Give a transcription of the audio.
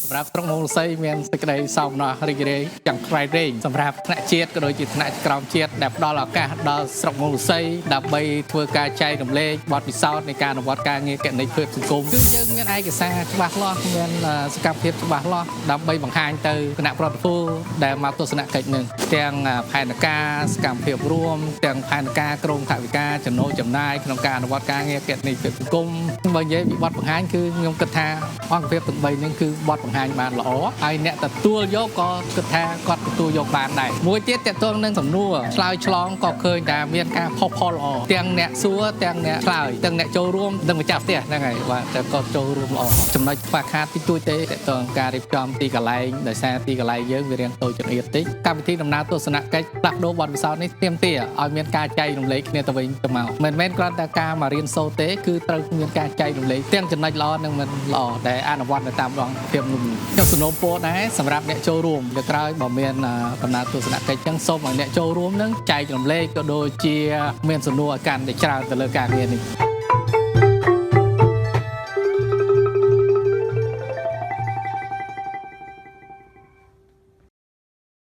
សម្រាប់ស្រុកមោលសីមានសេចក្តីសោមនស្សរីករាយយ៉ាងក្រៃលែងសម្រាប់ថ្នាក់ជាតិក៏ដូចជាថ្នាក់ក្រោមជាតិដែលផ្ដល់ឱកាសដល់ស្រុកមោលសីដើម្បីធ្វើការចែករំលែកបទពិសោធន៍នៃការអនុវត្តការងារគណនេយ្យភាពសង្គមគឺយើងមានឯកសារច្បាស់លាស់មានសកម្មភាពច្បាស់លាស់ដើម្បីបង្ហាញទៅគណៈប្រតិភូដែលមកទស្សនកិច្ចនឹងទាំងផែនការសកម្មភាពរួមទាំងផែនការក្រមថវិកាចំណូលចំណាយក្នុងការអនុវត្តការងារគណនេយ្យភាពសង្គមបើនិយាយពីបទបង្ហាញគឺខ្ញុំគិតថាអង្គភាពទាំង3នេះគឺបទបង្ហាញបានល្អហើយអ្នកទទួលយកក៏គិតថាគាត់ទទួលយកបានដែរមួយទៀតតកតងនឹងសំណួរឆ្លើយឆ្លងក៏ឃើញថាមានការផុសផុលល្អទាំងអ្នកសួរទាំងអ្នកឆ្លើយទាំងអ្នកចូលរួមនិងម្ចាស់ផ្ទះហ្នឹងហើយបាទតែក៏ចូលរួមល្អចំណុចខ្វះខាតតិចតួចទេតកតងការរៀបចំទីកន្លែងដោយសារទីកន្លែងយើងវារាងតូចចង្អៀតតិចកម្មវិធីដំណើរទស្សនកិច្ចផ្លាស់ប្ដូរបទពិសោធន៍នេះទាមទារឲ្យមានការចែករំលែកគ្នាទៅវិញទៅមកមិនមែនគ្រាន់តែការមករៀនសូត្រទេគឺត្រូវមានការចែករំលែកទាំងចំណុចល្អនិងមិនល្អដែលអនុវត្តនៅតាមដងភាពនោះខ្ញុំសំណូមពរដែរសម្រាប់អ្នកចូលរួមលើក្រោយបើមានដំណើរទស្សនកិច្ចចឹងសូមឲ្យអ្នកចូលរួមនឹងចែករំលែកក៏ដូចជាមានសំណួរឲ្យកាន់តែច្រើនទៅលើការងារនេះ។